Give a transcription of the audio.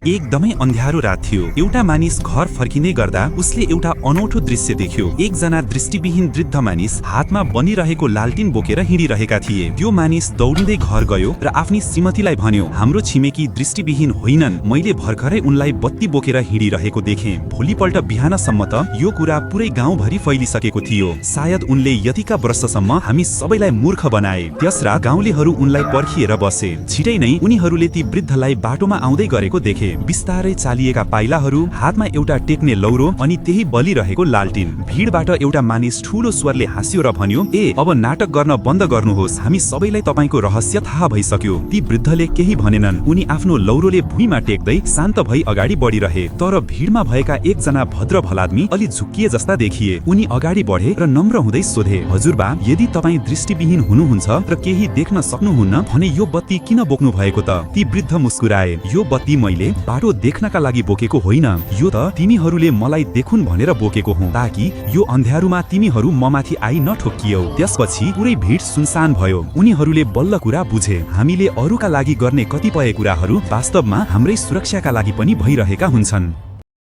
एकदमै अँध्यारो रात थियो। एउटा मानिस घर फर्किने गर्दा उसले एउटा अनौठो दृश्य देख्यो। एकजना दृष्टिविहीन वृद्ध मानिस हातमा बनिरहेको लालटिन बोकेर हिँडिरहेका थिए। त्यो मानिस दौडिँदै घर गयो र आफ्नी श्रीमतीलाई भन्यो, हाम्रो छिमेकी दृष्टिविहीन होइनन्, मैले भर्खरै उनलाई बत्ती बोकेर हिँडिरहेको देखेँ। भोलिपल्ट बिहानसम्म त यो कुरा पुरै गाउँभरि फैलिसकेको थियो। सायद उनले यतिका वर्षसम्म हामी सबैलाई मूर्ख बनाए। त्यस रात गाउँलेहरू उनलाई पर्खिएर बसे। छिटै नै उनीहरूले ती वृद्धलाई बाटोमा आउँदै गरेको देखे। बिस्तारै चालिएका पाइलाहरू, हातमा एउटा टेक्ने लौरो अनि त्यही बलिरहेको लालटिन। भिडबाट एउटा मानिस ठूलो स्वरले हाँस्यो र भन्यो, ए अब नाटक गर्न बन्द गर्नुहोस्, हामी सबैलाई तपाईको रहस्य थाहा भइसक्यो। ती वृद्धले केही भनेनन्। उनी आफ्नो लौरोले भुइँमा टेक्दै शान्त भई अगाडि बढिरहे। तर भिडमा भएका एकजना भद्र भलादमी अलि झुक्किए जस्ता देखिए। उनी अगाडि बढे र नम्र हुँदै सोधे, हजुरबा, यदि तपाईँ दृष्टिविहीन हुनुहुन्छ र केही देख्न सक्नुहुन्न भने यो बत्ती किन बोक्नु भएको त? ती वृद्ध मुस्कुराए, यो बत्ती मैले बाटो देख्नका लागि बोकेको होइन, यो त तिमीहरूले मलाई देखुन् भनेर बोकेको हुँ, ताकि यो अँध्यारोमा तिमीहरू ममाथि आई नठोक्कियौ। त्यसपछि पुरै भिड सुनसान भयो। उनीहरूले बल्ल कुरा बुझे। हामीले अरूका लागि गर्ने कतिपय कुराहरू वास्तवमा हाम्रै सुरक्षाका लागि पनि भइरहेका हुन्छन्।